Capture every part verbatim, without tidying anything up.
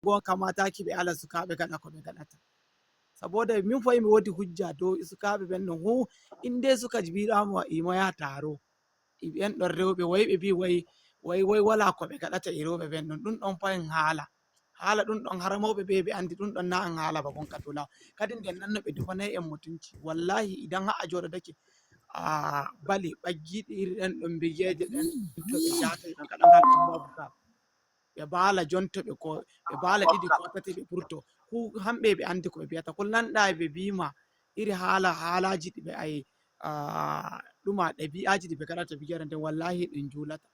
goonga kamataaki ɓe ala sukaaɓe gaɗa ko ɓe gaɗata. Saboda min fayi mi woodi hujja dow sukaaɓe ɓen ɗon. Hu, innde suka biiɗaamo imo yaha taaro. E ɓen ɗon rewɓe, way ɓe mbii, way, way, way walaa ko ɓe gaɗata e rewɓe ɓen ɗon. Ɗum ɗon fayin haala. Haala ɗum ɗon, hara mawɓe ɓe, ɓe anndi ɗum ɗon na an haala ba gonka dow laawol. Kadi nden nan no ɓe dufanay en mutunci. Wallahi, idan haa a jooɗodake, a bali ɓaggiiɗi iri ɗen ɗon mbiyeeje ɗen, to ɓe jaatay ɓe gaɗa ngal ɗum babu ka. Ɓe baala jonto ɓe ko, ɓe baala ɗiɗi ko tati ɓe ɓurto. Ku hamɓe ɓe anndi ko ɓe mbiyata. Ko lanɗa ɓe mbiima iri haala, haalaaji ɗi ɓe ay, ah, ɗuma ɗabi'aaji ɗi ɓe gaɗata biyere nden, wallahi ɗum juulata.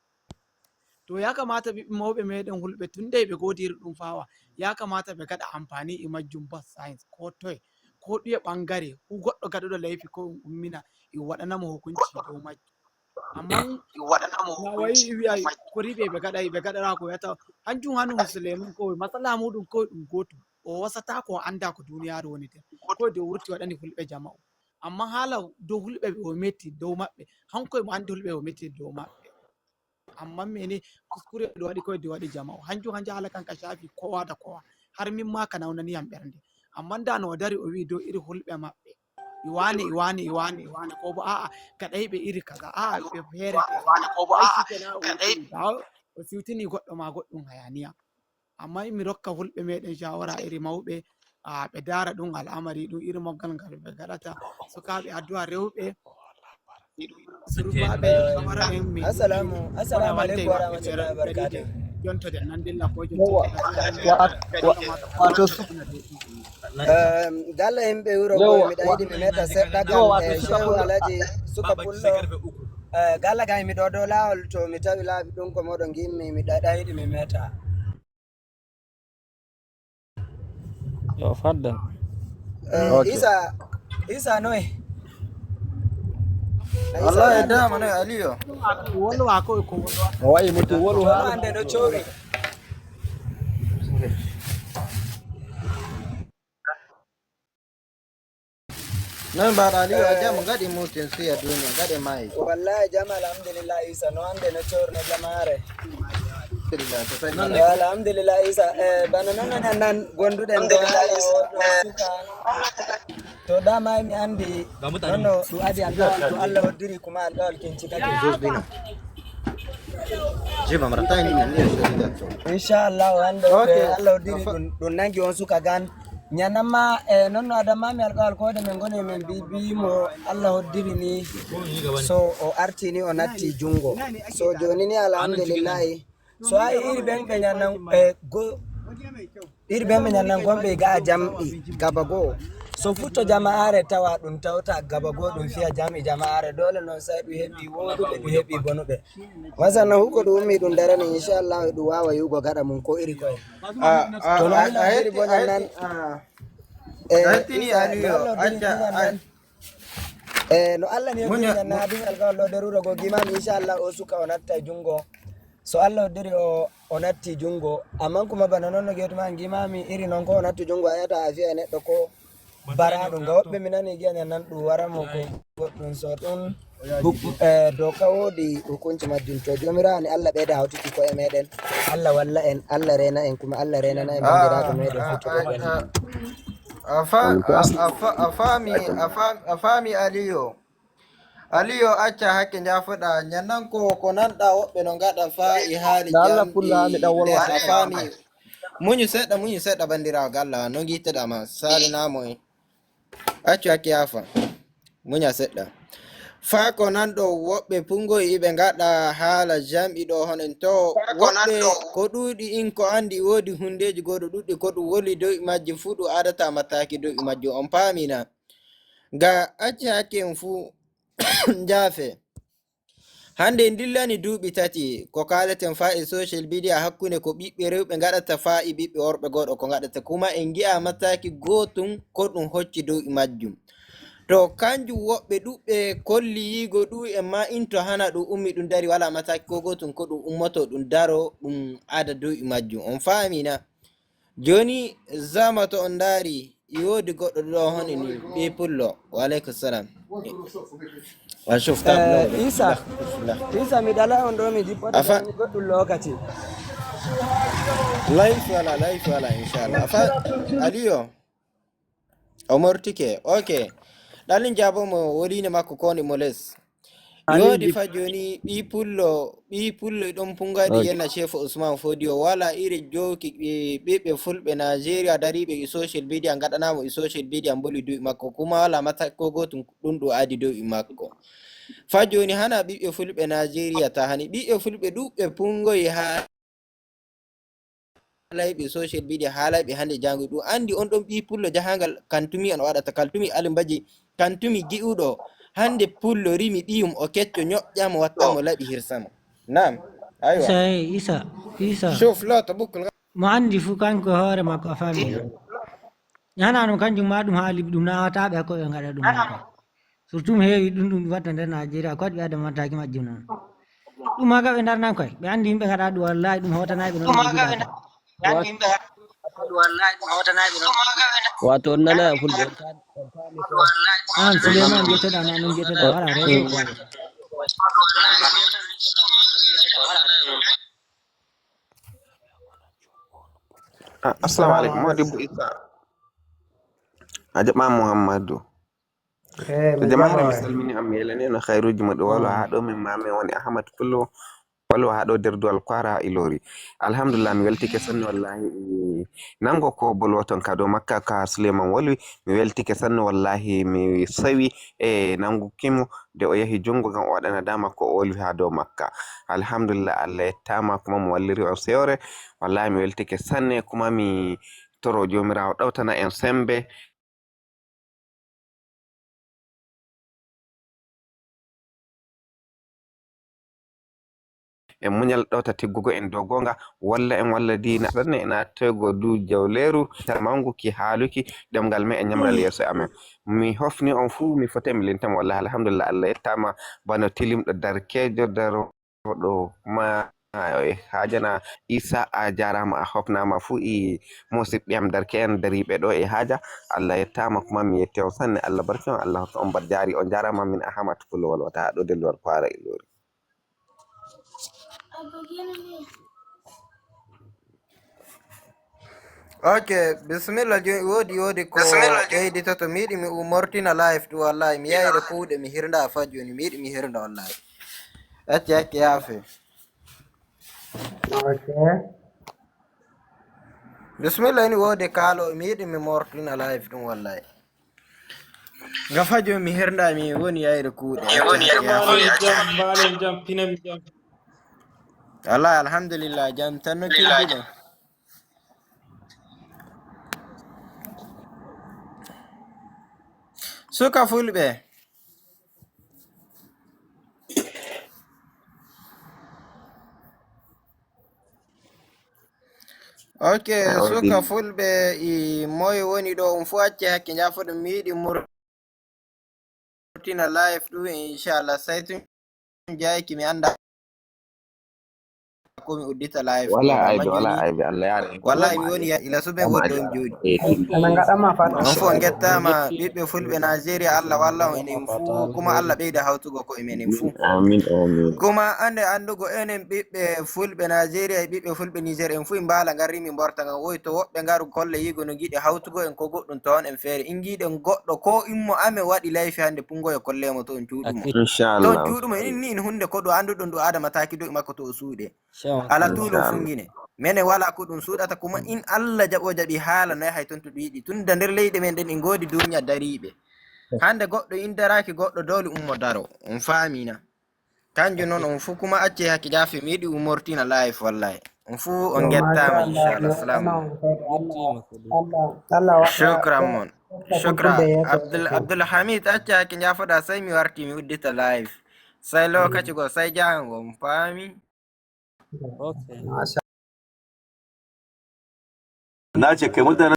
To ya kamata ɓiɓɓe mawɓe meɗen hulɓe tun dey ɓe goodi iri ɗum faawa. Ya kamata ɓe gaɗa ampaani e majjum ba science ko toye, ko ɗuye ɓangare, hu goɗɗo gaɗuɗo laifi ko ɗum ummina, e waɗana mo hukunci dow majjum. Amma na wayi wi'a koriɓe ɓe gaɗa, ɓe gaɗara ko wiyata, hanjum hanu Suleiman ko masala muɗum ko ɗum goto. O wasata ko anda ko duniyaaru woni nder. Ko de wurti waɗani hulɓe jama'u. Amma haala dow hulɓe ɓe o metti dow maɓɓe. Hanko e mo andi hulɓe o metti dow maɓɓe. Amma mene kuskure ɗo waɗi koy de waɗi jama'u. Hanjum, hanjum haala kan ka shafi kowa da kowa. Har min ma ka naunani yam ɓernde. Amma da no o dari o wi dow iri hulɓe maɓɓe. I wane, i wane, i wane, i wane. Ko bo a'a, gaɗay ɓe iri kaza. A'a, ɓe fere. Ai shi kenan o siwtini goɗɗo ma goɗɗum hayaniya. Amma mi rokka hulɓe meɗen shawara iri mawɓe, ah, ɓe dara ɗum al'amari ɗum iri moggal ngal ɓe gaɗata. Sukaaɓe addu'a rewɓe, surfaaɓe kamara en min. Assalamu, assalamu alaikum wa rahmatullahi wa barakatuh. Jontoɗen nan dilla ko jontoɗen. Wato, ehm, galla yimɓe wuro ko miɗa yiɗi mi meta seɗɗa kan, eh, Shehu Alhaji Suka Pullo. Eh, galla kan miɗo dow lawol to mi tawi laabi ɗum ko moɗo gimmi miɗa yiɗi mi meta. Yo, faddan. Eh, ok. Isa, Isa noy? Isa wallahi noy? Dama noy Aliyo. Wolo wa ko ko wolo. O wayi mutu wolo. Wolo ande no chobi. Noy mbaɗa Aliyu, a jam? Gaɗi mutin suya duniya, gaɗi mayi. Wallahi jam, alhamdulillah Isa, no hande no corno jamaare. Alhamdulillah, to sai mbaɗa. Alhamdulillah Isa, eh, bana non non nan gonduɗen ɗo haala o ɗo suka. To dama mi andi non no ɗum adi alkawal to Allah hoddiri kuma alkawal kin cikake. Jiba mara tayi ni ne so diga to. Inshallah hande Allah hoddiri ɗum ɗum nangi on suka gan. Ñanamma, e, non no adamma mi alkawal koode men ngoni men bi, bi mo Allah hoddiri ni. So o arti ni o natti jungo. So joni ni alhamdulillahi. So ay iri ben be ñanan, e, go, iri ben be ñanan gombe ga jam'i gaba go. So futto jama'are tawa ɗum tawta gaba go ɗum fiya jam'i jama'are dole non sai ɗum heɓi woɗuɓe ɗum heɓi bonuɓe. Masana huko ɗum ummi ɗum darani inshallah ɗum wawa yugo gaɗa mum ko iri koye. To no Allah hoddiri bo nan. E, a hettini Aliyo, acca. E, no Allah ni hoddiri nan na abin alkawal ɗo deruro go gimami inshallah o suka o natta jungo. So Allah hoddiri o, o natti jungo. Amma kuma bana non no gewtuma gimami iri non ko o natti jungo a yata a fiya e neɗɗo ko baraɗum ga woɓɓe mi nani giya ñan nan ɗum wara mo ko goɗɗum so ɗum. Eh, doka woodi hukunci majjum to jomiraani Allah ɓeyda hawtiki ko'e meɗen. Allah walla en, Allah rena en kuma Allah renana en bandiraɓe meɗen futuɓe. A faami a faami Aliyo. Aliyo acca hakke njafuɗa ñanan ko ko nanɗa woɓɓe no ngaɗa fa i haali jam i les a faami. Muñu seɗɗa muñu seɗɗa bandirawo galla no gitteɗa ma salinamo en. Accu hakke yaafa. Muña seɗɗa. Faa ko nan ɗo woɓɓe pungoy iɓe ngaɗa haala jam'i ɗo hono en to woɓɓe ko ɗuuɗi in ko anndi woodi hunndeeji gooto ɗuɗɗi ko ɗum woli dow majji fuu ɗum adata mattaaki dow majji on paamina. Ga acci hakke en fuu njaafe. Hannde en dillani duuɓi tati ko kaaleten faa e social media hakkunde ko ɓiɓɓe rewɓe ngaɗata faa e ɓiɓɓe worɓe gooto ko ngaɗata kuma en ngi'a mataki gootum ko ɗum hocci dow e majjum. To kanjum woɓɓe ɗuɓɓe kolli yiigo ɗum en ma into hana ɗum ummi ɗum dari wala mataki ko gootum ko ɗum ummoto ɗum daro ɗum ada dow e majjum on faamina. Joni zama to on ndaari e woodi goɗɗo ɗo honini ɓe pullo wa aleykum salam. Isa isa mi ɗala on ɗo mi jippota goɗɗum lokaci. Life wala, life wala, inchallah. Fa, Aliyo. O mortike. Ok. Ɗalin jabo mo woliinde makko koni mo les. Yoodi fa joni ɓi pullo, ɓi pullo e ɗon pungaɗi yenna chef Ousmane Fodio wala iri joki ɓi-, ɓiɓɓe fulɓe Nigeria dariɓe e social media gaɗanamo e social media mboli duwi makko kuma wala mata ko gotum ɗum ɗo adi duwi makko. Fa joni hana ɓiɓɓe fulɓe Nigeria ta hani ɓiɓɓe fulɓe ɗuɓɓe pungoyi ha haalayɓe social media, haalayɓe hande jango ɗum. Andi on ɗon ɓii pullo jahangal kantumi on waɗata, kaltumi alimbaji, kantumi gi'uɗo. Hande pullo rimi ɓiyum o kecco nyoƴƴamo wattamo laɓi hirsamo. Naam. Aywa. Isa, eh, Isa, Isa. Shuf, la tabukul. Mo andi fu kanko hoore makko a faami. Hana non kanjum ma ɗum haali ɗum nawataɓe hakko ɓe ngaɗa ɗum non koy. Surtout mi heewi ɗum ɗum watta nder Nigeria ko waɗi ɓe adama wattaki majjum non. Ɗum haka ɓe darnan koy. Ɓe andi yimɓe ngaɗa ɗum wallahi ɗum hotanaɓe non ɗum giɗa ko. Wato on nana fulɓe on tan. An Suleiman jeteɗa na non jeteɗa wala reeso ko. Ah, assalamu aleykum, Modibbo Issa. A jaɓɓaama, Muhammadu. Eh, to mi jamaare, mi jaɓɓaama. Salmini on, mi yelanino khayruuji moɗi walo haa ɗo min maami woni Ahmad Pullo, walo haa ɗo nder Duwal Kwara Ilori. Alhamdulillah, mi weltike sanne wallahi, eh, nango ko bolwoton ka dow makka ka Suleiman wolwi, mi weltike sanne wallahi, mi sawi e nangukimo nde o yahi junngo ngam o waɗana dama ko o wolwi haa dow makka. Alhamdulillah, Allah yettaama kuma mo walliri on sewre. Wallahi mi weltike sanne kuma mi toro Joomiraawo ɗawtana en sembe. E muñal ɗawta tiggugo en dow goonga, walla en walla diina. Sanne en attoygo du jawleeru, tar mangu ki haaluki ɗemngal men e ñamral yeeso amen. Mi hofni on fuu, mi foti mi lintama. Wallahi, alhamdulillah, Allah yettaama bano tilimɗo darkeejo daro ɗo ma e haajana. Isa, a jaaraama, a hofnaama fuu e musidɓe am darke en dariiɓe ɗo e haaja. Allah yettaama kuma mi yetti on sanne, Allah barki on, Allah hokka on mbar jaari. On jaaraama min Ahmad Pullo Walwata ɗo Delluwar Kwara Ilori. Ok, bismillah, joni woodi, woodi ko ɓeyditoto. Mi yiɗi mi u-, mortina live ɗum, wallahi. Mi yayre kuuɗe, mi hirnda fa joni. Mi yiɗi mi hirnda, wallahi. Acce, acce, yaafe. Ok. Bismillah, ina woodi kaalo, mi yiɗi mi mortina live ɗum, wallahi. Nga fa joni mi hirnda, mi woni yayre kuuɗe. Mi woni yayre kuuɗe. Mbaalen jam, mbaalen jam, pinen jam. Wallahi, alhamdulillah, jam tan no kirduɗo. Suka fulɓe. Ok, suka fulɓe e moye woni ɗo, on fuu acce hakke, njaafoɗon, mi yiɗi murtina live ɗum, inchallah, sai tun jayki mi annda ko mi uddita live ɗum, wala amma aibi, wala joni aibi, Allah yaare en. Wallahi mi woni ya-, ila suɓe woɗɗo on jooɗi. Eh, on fof on ngettaama, ɓiɓɓe fulɓe Nigeria, Allah walla on enen fuu, kuma Allah ɓeyda hawtugo ko e men en fuu. Amin, amin. Kuma ande andugo enen ɓiɓɓe fulɓe Nigeria e ɓiɓɓe fulɓe Niger en fuu en mbaala ngarri min mborta ngam woy to woɓɓe ngaru kolle yigo no ngiɗi hawtugo en ko goɗɗum to on en feere. En ngiɗen goɗɗo ko immo amen waɗi laifi hande pungoyo kolle mo to on cuuɗumo. To on cuuɗumo en ni en hunde ko ɗo anduɗon ɗo adama taki do'i makko to o suuɗe. Ala tuulo fungine. Mene wala ko ɗum suuɗata kuma in Allah jaɓo jaɓi haala no yahay ton to ɗum yiɗi. Tunda nder leyɗe men ɗen en ngoodi duniya dariiɓe. Hande goɗɗo in daraaki goɗɗo dole ummo daro. On faamina. Kanjum non on fuu kuma acce hakke jaafe mi yiɗi umortina live wallahi. On fuu on ngettaama inchallah. Salamu. Shukran mon. Shukran. Abdul, Abdul Hamid acce hakke jaafoɗa sai mi warti mi uddita live. Sai lokaci go sai jahango on faami. Na ce kai mutane